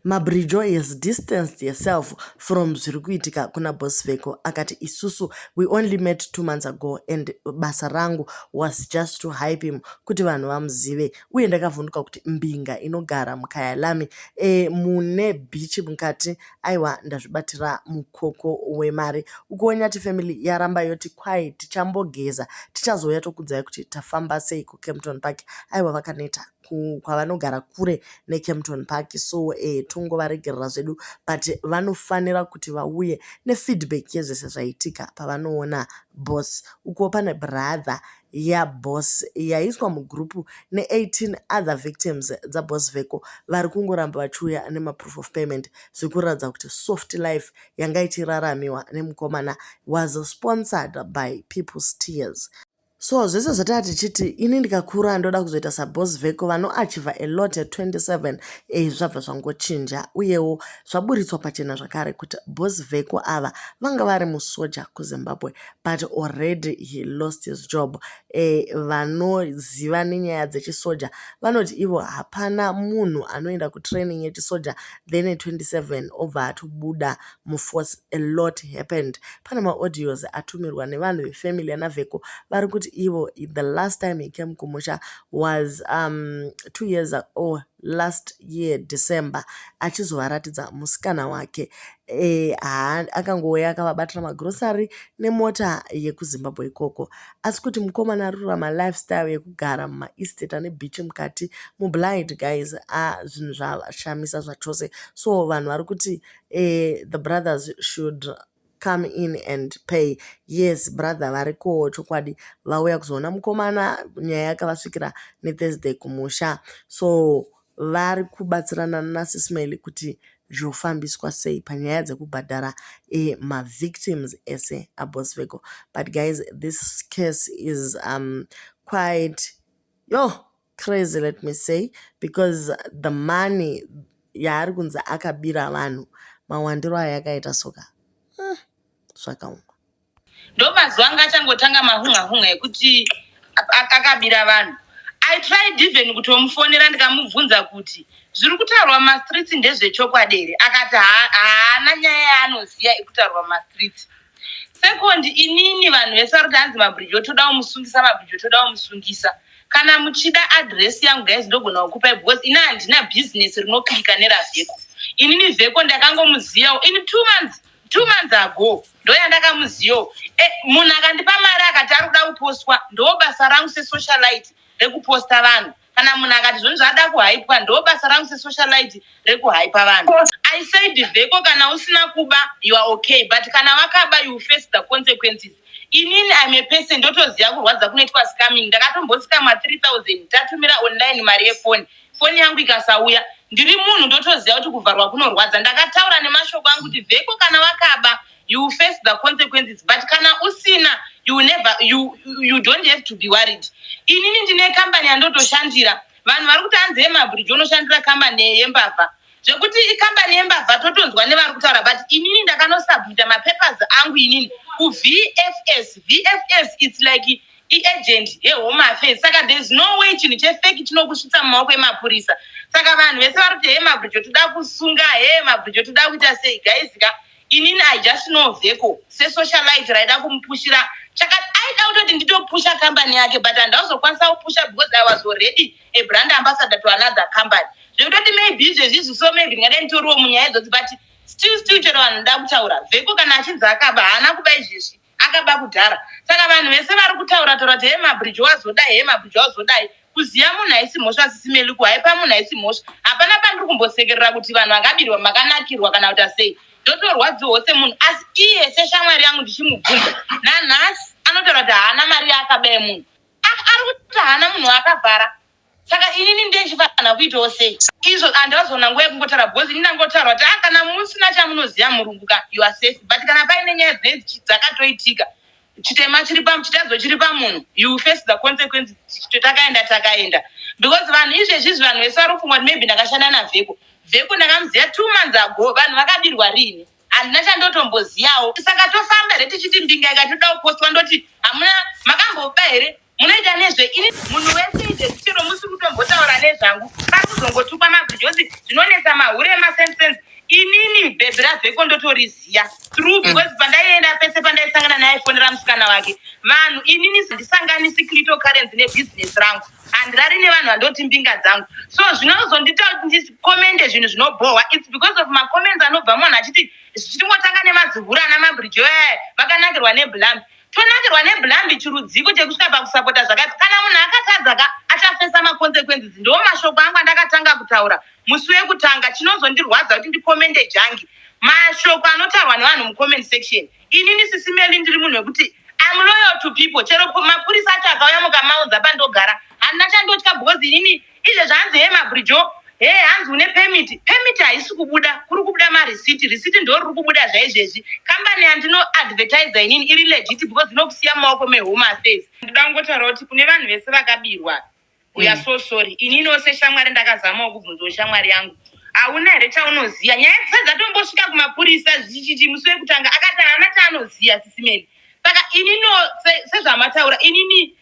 Mabrijo has distanced herself from zviri kuitika kuna Boss Vecco. Akati isusu we only met 2 months ago and basa rangu was just to hype him kuti vanhu vamuzive. Uye ndakavhunduka kuti mbinga inogara muKyalami mune beach mukati. Aiwa, ndazvibatira mukoko wemari. Ukuwo Nyati family yaramba yoti kwai tichambogeza, tichazouya tokudzai kuti tafamba sei kuKempton Park. Aiwa, vakaneta kwavanogara kure neKempton Park, so tongovaregerera zvedu, but vanofanira kuti vauye nefeedback yezvese zvaitika pavanoona Boss. Ukuwo pane brother yaBoss yaiswa mugroup ne18 other victims dzaBoss Vecco vari kungoramba vachiuya nemaproof of payment, zvekuratidza kuti soft life yanga ichiraramiwa nemukomana was sponsored by people's tears. So zvese zvataa tichiti ini ndikakura ndoda kuzoita saBoss Vecco vanoachieva a lot at 27, zvabva zvangochinja. Uyewo zvaburitswa pachena zvakare kuti Boss Vecco ava vanga vari musoja kuZimbabwe, but already he lost his job. Vanoziva nenyaya dzechisoja vanoti ivo hapana munhu anoenda kutraining yechisoja then 27 obva atobuda muforce. A lot happened. Pane maaudios atumirwa nevanhu vefamily yanaVecco vari kuti ivo the last time he came kumusha was 2 years or last year December, achizovaratidza musikana wake. Akangouya akavabatira magrosari nemota yekuZimbabwe ikoko. Asi kuti mukomana ari kurarama lifestyle yekugara mumaestate ane beach mukati mublind, guys, zvinhu zvashamisa zvachose. So vanhu vari kuti the brothers should come in and pay. Yes, brother varikowo chokwadi, vauya kuzoona mukomana. Nyaya yakavasvikira neThursday kumusha, so vari kubatsirana naSismail kuti zvofambiswa sei panyaya dzekubhadhara mavictims ese aBoss Vecco. But guys, this case is quite yo crazy, let me say, because the money yaari kunzi akabira vanhu, mawandiro ayakaita soka, zvakaoma. Ndo mazuva anga achangotanga mahunga-hunga ekuti akabira vanhu. I tried even kutomufonera ndikamubvunza kuti zviri kutaurwa mumastreets ndezvechokwadi here. Akati haana nyaya yaanoziva ekutaurwa mumastreets. Second, inini vanhu vese vari kuti hanzi Mabridge toda kumusungisa, Mabridge toda kumusungisa. Kana muchida adresi yangu, guys, ndogona kukupai, because ini handina bhizinesi rinoclicka neraVecco. Inini Vecco ndakangomuzivawo ini 2 months, 2 months ago ndoyandakamuzivawo. Munhu akandipa mari akati ari kuda kupostwa, ndo basa rangu sesocialite rekuposta vanhu. Kana munhu akati zvoni zvada kuhypwa, ndo basa rangu sesocialite rekuhypa vanhu. I said, "Vecco, kana usina kuba, you are okay, but kana wakaba, you face the consequences." Inini I'm a person ndotoziva kurwadza kunoitwa scamming. Ndakatomboscamwa 3000, tatumira online mari yefoni, foni yangu ikasauya. Ndiri munhu ndotoziva kuti kuvharwa kunorwadza. Ndakataura nemashoko angu kuti, "Vecco, kana wakaba, you face the consequences, but kana usina, you never you don't have to be worried." Inini ndine kambani yandotoshandira. Vanhu vari kuti hanzi yeMabridge unoshandira kambani yembavha, zvekuti ikambani yembavha totonzwa nevari kutaura, but inini ndakanosubmita mapapers angu inini kuVFS. VFS, it's like iagent yeHome Affairs, saka there is no way chinhu chefake chinokusvitsa mumaoko emapurisa. Saka vanhu vese vari kuti, "He, Mabridge toda kusunga, he, Mabridge toda kuita sei?" Guys ka, inini I just know Vecco sesocialite raida kumupushira. Chaka aida kutoti nditopusha kambani yake, but handauzokwanisa kupusha because I was already a brand ambassador to another company, zvekutoti maybe izvezvizvi, so maybe ndingadai nditoriwo munyaya idzodzi, but still chero vanhu ndoda kutaura, Vecco kana achinzi akaba, haana kuba izvezvi, akaba kudhara. Saka vanhu vese vari kutaura taura kuti, "He, Mabridge wazodai, he, Mabridge wazodai," kuziva munhu haisi mhosva. Sisimeli, kuhypa munhu haisi mhosva. Hapana pandiri kumbosekerera kuti vanhu vakabirwa makanakirwa kana kuti asei. Ndotorwadziwawo semunhu, asi iye seshamwari yangu ndichimubvunza nanhasi anotaura kuti haana mari yaakaba yemunhu. Ari kuti haana munhu waakavhara. Saka inini ndechifanira kuitawo sei izvo? Handazoona nguva yekungotaura because ini ndangotaura kuti, "Ah, kana musina chamunoziva, murungu ka, you are safe, but kana paine nyaya dzinenge dzakatoitika, chitema chiri chitadzo chiri pamunhu, you face the consequences." Takaenda, takaenda, because vanhu izvezvizvi, vanhu vese vari kufunga kuti maybe ndakashanda naVecco. Vecco ndakamuziva 2 months ago. Vanhu vakabirwa rini? Handina chandotomboziyawo. Saka tofamba here tichiti mbinga ikatoda kupostwa, ndoti hamuna makamboba here? Munoita nezve ini munhu wese izvezvi chero musi kutombotaura nezvangu pari kuzongotukwa mabhijosi zvinonetsa mahure emasensense. Inini bhebhi raVheko ndotoriziya true because pandaienda pese pandaisangana naye aifonera musikana wake. Vanhu inini handisanganisi cryptocurrency nebusiness rangu, handirari nevanhu vandoti mbinga dzangu. So zvinozondiita kuti ndicommente zvinhu zvinobhohwa, it's because of macomments anobva munhu achiti zvichingotanga nemadzihura ana mabridge aya vakanakirwa neblambi. Tonakirwa neblambi chirudziko chekusvika pakusapota zvakati? Kana munhu akatadza ka, achafesa maconsequences. Ndo mashoko angu andakatanga kutaura musi wekutanga. Chinozondirwadza kuti ndicommente jangi mashoko anotaurwa nevanhu mucomment section. Inini Sisi Meli ndiri munhu wekuti I'm loyal to people. Chero mapurisa acho akauya mukamaudza pandogara, handina chandotya because inini izve zvanzi he mabridjo he hanzi une permit, permit haisi kubuda, kuri kubuda marisiti. Risiti ndo riri kubuda zvaizvezvi. Kambani yandinoadvertisa inini iri legit because inokusiya mumaoko meHome Affairs. Ndoda kungotaura kuti kune vanhu vese vakabirwa, we are so sorry. Ininiwo seshamwari ndakazamawo kubvunzawo shamwari yangu, hauna here chaunoziva nyaya dzisati dzatombosvika kumapurisa zvichichichi musi wekutanga? Akati haana chaanoziva, Sisi Meli. Saka ininiwo sezvamataura, inini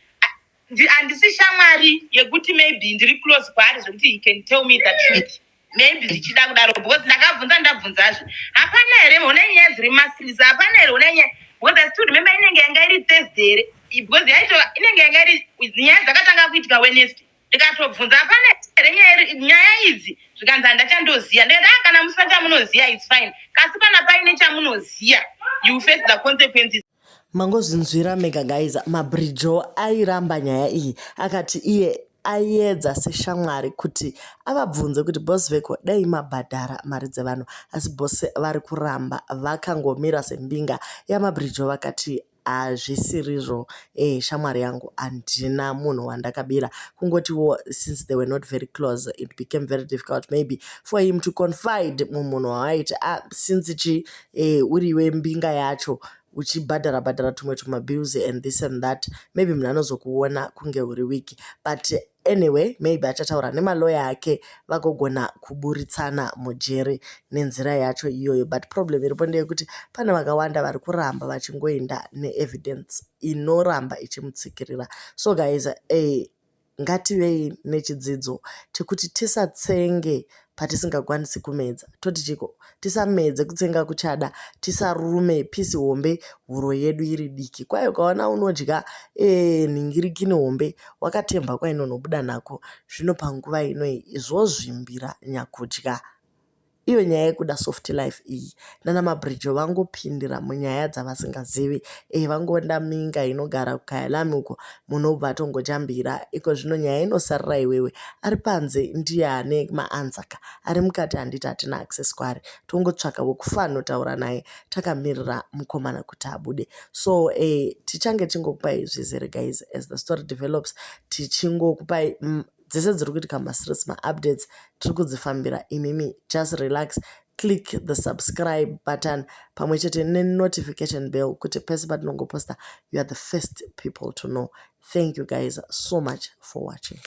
handisi shamwari yekuti maybe ndiri close kwaari zvekuti he can tell me the truth. Maybe zvichida kudaro because ndakabvunza, ndabvunzazve, hapana here hona nyaya dziri mumastreets, hapana here hona nyaya? Because I still remember inenge yanga iri Thursday here, because yaito inenge yanga iri nyaya dzakatanga kuitika Wednesday. Ndikatobvunza, hapana here nyaya idzi? Zvikanzi handachandoziva. Ndikati, ah, kana musina chamunoziva, it's fine, kasi kana paine chamunoziva, you face the consequences. Mangozvinzwira mega guys, Mabrijo airamba nyaya iyi. Akati iye aiedza seshamwari kuti avabvunze kuti Boss Veko dai mabhadhara mari dzevanhu, asi boss vari kuramba vakangomira sembinga yaMabrijo. Vakati hazvisirizvo, shamwari yangu, handina munhu wandakabira. Kungotiwo since they were not very close, it became very difficult maybe for him to confide mumunhu wawaiti, ah, since chi uriwe mbinga yacho uchibhadhara bhadhara tumwe tumabills and this and that, maybe munhu anozokuona kunge uri weak. But anyway, maybe achataura nemaloya ake vagogona kuburitsana mujeri nenzira yacho iyoyo. But problem iripo ndeyekuti pane vakawanda vari kuramba vachingoenda neevidence inoramba ichimutsikirira. So guys, ngativei nechidzidzo chekuti tisatsenge patisingakwanisi kumedza. Toti chiko? Tisamedze kutsenga kuchada, tisarume piece hombe huro yedu iri diki. Kwai ukaona unodya nhingirikini hombe wakatemba kwainonobuda nako. Zvino panguva inoi zvozvimbira nyakudya. Iyo nyaya yekuda soft life iyi, nana Mabridge vangopindira munyaya dzavasingazivi. Vangonda minga inogara kuKayalami uko, munhu obva atongojambira iko. Zvino nyaya inosarira iwewe. Ari panze ndiye ane maanswer ka, ari mukati handiti hatina access kwaari. Tongotsvaka wekufanotaura naye takamirira mukomana kuti abude. So tichange tichingokupai zvizere guys as the story develops, tichingokupai dzese dziri kuitika mumastreets, maupdates tiri kudzifambira. Imimi just relax, click the subscribe button pamwe chete nenotification bell kuti pese patinongoposta you are the first people to know. Thank you guys so much for watching.